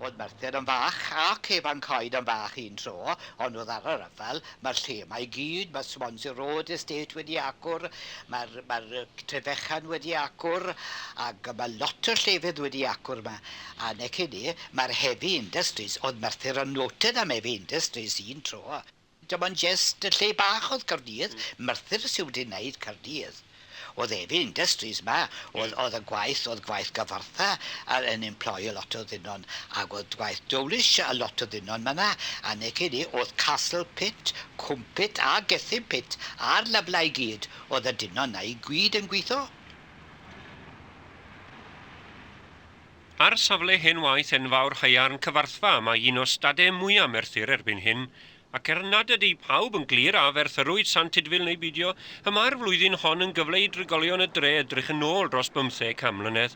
Oedd Merthyr yn fach a Cefn Coed yn fach un tro, ond oedd ar y rhyfel, mae'r lle 'ma i gyd, mae Swansea Road Estate wedi agor, mae'r mae Trefechan wedi agor, ac mae lot o llefydd wedi agor yma. A nec i ni, mae'r heavy industries, oedd Merthyr yn noted am heavy industries un tro. Dim ond jest y lle bach oedd Caerdydd, Merthyr sydd wedi wneud Caerdydd. Oedd heavy industries 'ma, oedd, oedd y gwaith, oedd gwaith Gyfartha yn employ a lot o ddynon, ac oedd gwaith Dowlish a lot o ddynon 'ma 'na, a nec i ni, oedd Castle Pit, Cwmpit a Gethin Pit a'r lyflau i gyd, oedd y dynon 'na i gyd yn gweithio. Ar safle hen waith enfawr haearn Cyfarthfa mae un o stadau mwyaf Merthyr erbyn hyn, ac er nad ydy pawb yn glir a ferthyrwyd Sant Tudful neu beidio, y mae'r flwyddyn hon yn gyfle i drigolion y dre edrych yn ôl dros bymtheg can mlynedd.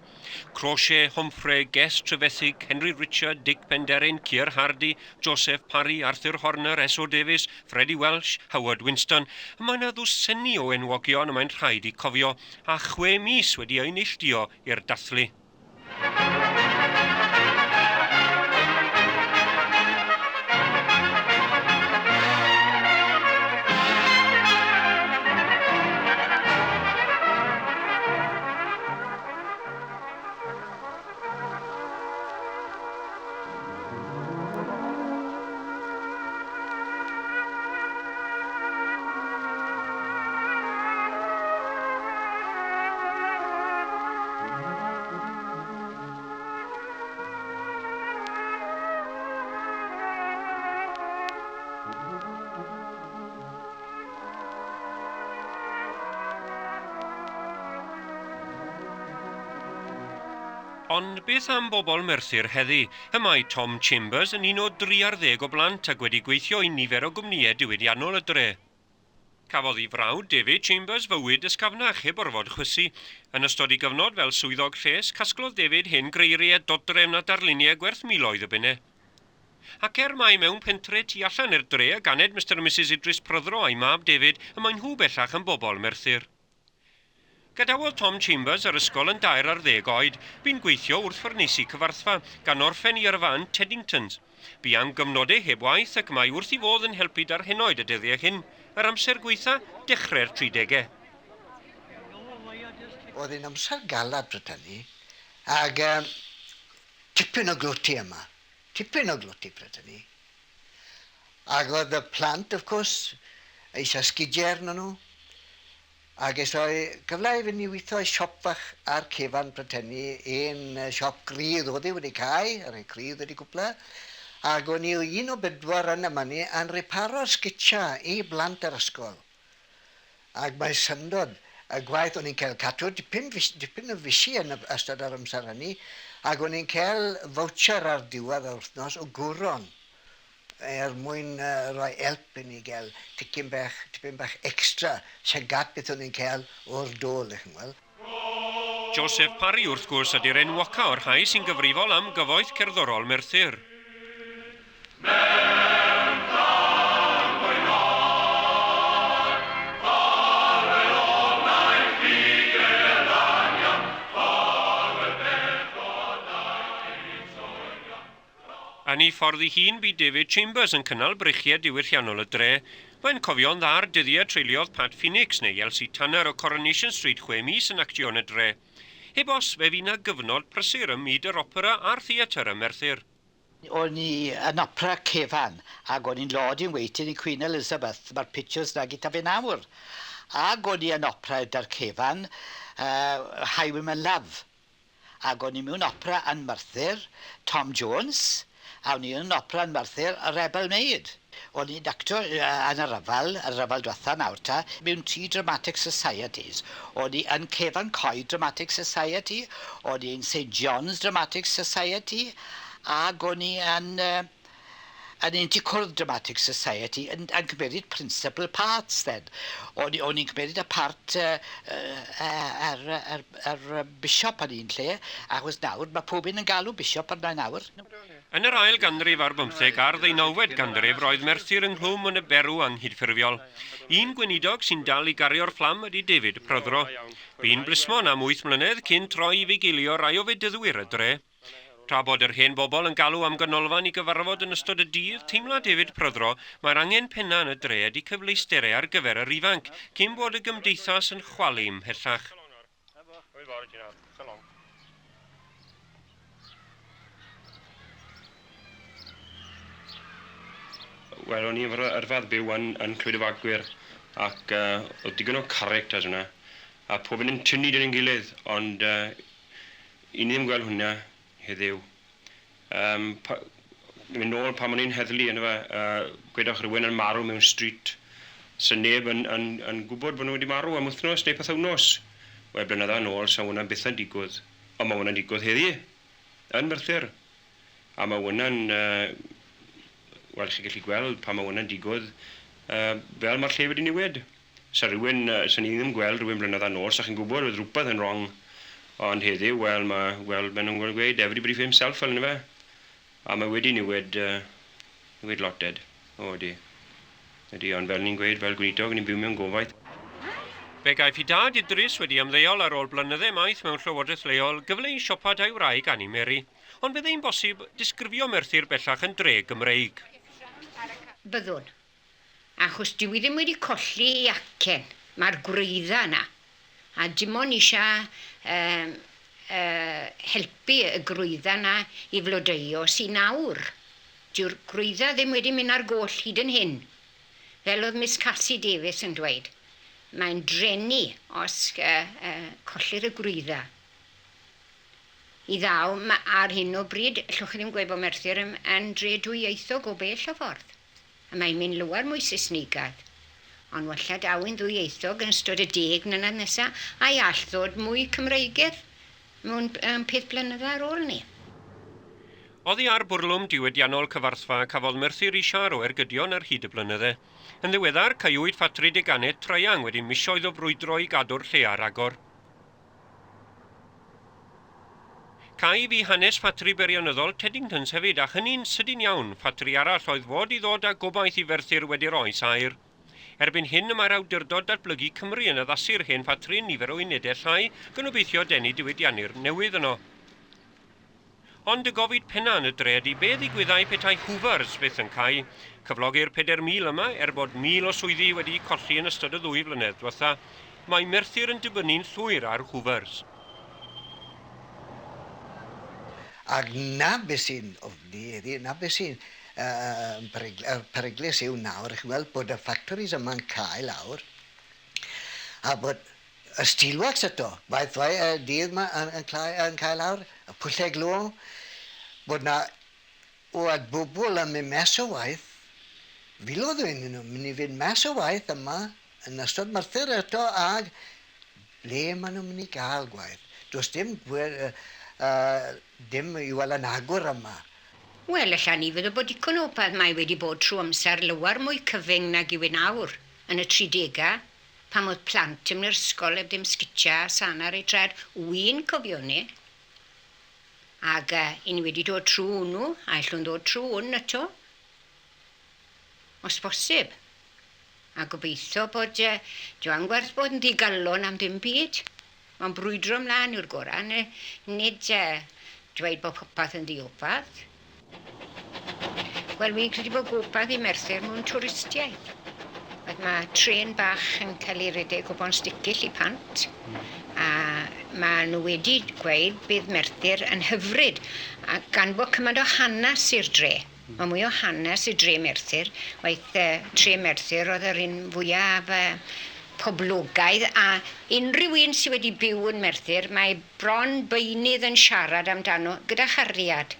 Crawshay, Homfray, Guest Trevithick, Henry Richard, Dic Penderyn, Keir Hardie, Joseph Parry, Arthur Horner, S.O. Davies, Freddie Welsh, Howard Winston, y mae 'na ddwsenni o enwogion y mae'n rhaid eu cofio, a chwe mis wedi eu neilltuo i'r dathlu. Ond beth am bobl Merthyr heddi? Y mae Tom Chambers yn un o dri ar ddeg o blant ac wedi gweithio i nifer o gwmnïau diwydiannol y dre. Cafodd ei frawd, David Chambers, fywyd ysgafnach heb orfod chwysu. Yn ystod ei gyfnod fel swyddog lles, casglodd David hen greiriau, dodrefn a darluniau gwerth miloedd o bunnau. Ac er mai mewn pentre tu allan i'r dre y ganed Mister a Misus Idris Prothero a'i mab David, y mae nhw bellach yn bobl Merthyr. Gadawodd Tom Chambers yr ysgol yn dair ar ddeg oed. Bu'n gweithio wrth ffwrneisi Cyfarthfa, gan orffen ei yrfa yn Teddingtons. Bu am gyfnodau heb waith ac mae wrth ei fodd yn helpu 'da'r henoed y dyddiau hyn, yr amser gwaetha, dechrau'r tridegau. Oedd hi'n amser galad pryd hynny, ag tipyn o glwti yma. Tipyn o glwti pryd hynny. Ac oedd y plant, of course, eisiau sgidiau arnyn nhw. A ges i gyfle i fynd i weithio i siop fach ar Cefan pryd hynny, un siop grydd oedd hi wedi cau, y rhai crydd wedi cwpla. Ac o'n i un o bedwar yn y myny yn reparo sgitiau i blant yr ysgol. Ac mae'n syndod y gwaith o'n i'n cael cadw dipyn, dipyn o fisi yn ystod yr amser hynny, ac o'n i'n cael voucher ar diwedd yr wythnos o gwron er mwyn rhoi help i ni gael ticyn bach, tipyn bach extra llygad beth o'n i'n cael o'r dôl, ych chi'n gweld. Joseph Parry, wrth gwrs, ydy'r enwoca o'r rhai sy'n gyfrifol am gyfoeth cerddorol Merthyr. Yn ei ffordd ei hun, bu David Chambers yn cynnal breichiau diwylliannol y dre. Mae'n cofio'n dda'r dyddiau treuliodd Pat Phoenix neu Elsie Tanner o Coronation Street chwe mis yn actio yn y dre. Heb os, fe fu 'na gyfnod prysur ym myd yr opera a'r theatr ym Merthyr. O'n i yn opera Cefan ac o'n i'n Lord in Waiting i Queen Elizabeth, ma'r pictures 'na gyda fi nawr. Ag o'n i yn opera 'da'r Cefan, Highwayman Love. Ag o'n i mewn opera yn Merthyr, Tom Jones, a o'n i yn opera yn Merthyr, y Rebel Maid. O'n i'n actor yn y rhyfel, y rhyfel dwetha nawr ta, mewn tri dramatic societies. O'n i yn Cefn Coed Dramatic Society, o'n i'n St John's Dramatic Society, ac o'n i yn uh, yn Inticwrdd Dramatic Society yn, yn cymeryd principal parts then. O'n o'n i'n cymeryd y part yr, yr, yr bishop yn un lle, achos nawr mae pob un yn galw bishop arna nawr. Yn yr ail ganrif ar bymtheg a'r ddeunawfed ganrif roedd Merthyr ynghlwm yn y berw anghydffurfiol. Un gweinidog sy'n dal i gario'r fflam ydy David Prothero. Bu'n blismon am wyth mlynedd cyn troi i fugeilio rai o fedyddwyr y dre. Tra bod yr hen bobl yn galw am ganolfan i gyfarfod yn ystod y dydd, teimla David Prothero mae'r angen penna yn y dre ydy cyfleusterau ar gyfer yr ifanc, cyn bod y gymdeithas yn chwalu ymhellach. Wel, o'n i efo'r yrfadd byw yn, yn Clwyd y Fagwyr ac oedd digon o characters yna a pob un yn tynnu dyn yn gilydd, ond i ni ddim gweld hwnna heddiw. Um, pa, mynd nôl pan o'n i'n heddlu yna fe, gwedwch rhywun yn marw mewn street, so neb yn, yn, yn gwybod bod nhw wedi marw am wythnos neu pythewnos. Wel, blynyddoedd yn ôl, sa hwnna'n byth yn digwydd. Ond mae hwnna'n digwydd heddi, yn Merthyr. A mae hwnna'n, wel, chi'n gallu gweld pan mae hwnna'n digwydd, fel mae'r lle wedi newid. Sa rhywun, sa ni ddim gweld rhywun blynyddoedd yn ôl, sa chi'n gwybod oedd rhywbeth yn wrong. Ond heddiw, wel, mae, wel, maen nhw'n gweud, everybody for himself, fel yna fe. A mae wedi newid, newid lot, Ed. O, ydi. Ydi, ond fel ni'n gweud, fel gweinidog, ni'n byw mewn gofaith. Fe gaiff ei dad Idris wedi ymddeol ar ôl blynydde maith mewn llywodraeth leol gyfle i siopa da'i wraig Annie Mary. Ond byddai'n bosib disgrifio Merthyr bellach yn dre Gymreig. Byddwn. Achos dyw i ddim wedi colli ei acen. Mae'r gwreidda yna. A dim ond eisiau helpu y gwreidda yna i flodeuo sy'n nawr. Dyw'r gwreidda ddim wedi mynd ar goll hyd yn hyn. Fel oedd Miss Cassie Davies yn dweud, mae'n dreni os collir y gwreidda. I ddaw, ar hyn o bryd, allwch chi ddim gweud bod Merthyr yn, yn dre dwyieithog o bell o ffordd. A mae'n mynd lywar mwy Saesnigaidd. Ond wella daw yn ddwyieithog yn ystod y 10 mlynedd nesaf, a'i all ddod mwy Cymreigedd mewn peth blynydde ar ôl ni. Oddi ar bwrlwm diwydiannol Cyfarthfa cafodd Merthyr ei siâr o ergydion ar hyd y blynydde. Yn ddiweddar, caewyd ffatri deganau Triang wedi misoedd o frwydro i gadw'r lle ar agor. Cau fu hanes ffatri beirianyddol Teddingtons hefyd, a hynny'n sydyn iawn, ffatri arall oedd fod i ddod â gobaith i Ferthyr wedi'r oes aur. Erbyn hyn y mae'r Awdurdod Datblygu Cymru yn addasu'r hen ffatri yn nifer o unedau llai, gan obeithio denu diwydianwyr newydd yno. Ond y gofid penna yn y dre ydy be ddigwyddai petai Hoovers fyth yn cau. Cyflogir 4,000 yma, er bod 1,000 o swyddi wedi'u colli yn ystod y ddwy flynedd diwetha. Mae Merthyr yn dibynnu'n llwyr ar Hoovers. Ac na beth sy'n ofni heddi, na beth sy'n peryglus yw nawr, chi'n weld bod y factories yma'n cau lawr, a bod y steelworks eto, waith y dydd yma yn, yn, yn cael lawr, y pwllau glo, bod na o bobl yn mynd mas o waith, filoedd o nhw'n mynd i fynd mas o waith yma yn ystod Merthyr eto, ag ble maen nhw'n mynd i gael gwaith. Does dim, dim i weld yn agor yma. Wel, allan ni feddwl bod digon o beth mae wedi bod trwy amser lywar mwy cyfyng nag yw e nawr yn y 30au, pan oedd plant yn yr ysgol heb ddim sgitia a sana ar eu traed. Wy'n cofio ni. Ac i ni wedi dod trwy hwnnw, a allwn ddod trwy hwn eto, os bosib. A gobeithio bod, dyw gwerth bod yn ddigalon am ddim byd. Mae'n brwydro ymlaen yw'r gorau, nid dweud bod popeth yn ddiopath. Wel, wi'n credu bod gobaith i Merthyr mewn twristiaeth. Mae trên bach yn cael ei redeg o Bontsticill i Pant, a maen nhw wedi gweud bydd Merthyr yn hyfryd, a gan bod cymaint o hanes i'r dre. Mae mwy o hanes i dre Merthyr. Waith tre Merthyr oedd yr un fwyaf poblogaidd, a unrhyw un sydd wedi byw yn Merthyr, mae bron beunydd yn siarad amdano gyda chariad.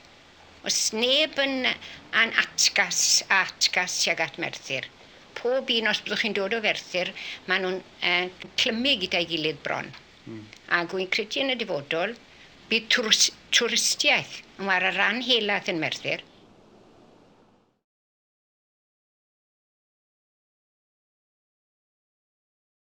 Oes neb yn atgas a atgas tuag at Merthyr. Pob un, os byddwch chi'n dod o Ferthyr, maen nhw'n clymu gyda'i gilydd bron. A gwy'n credu yn y dyfodol, bydd twristiaeth yn wara ran helaeth yn Merthyr.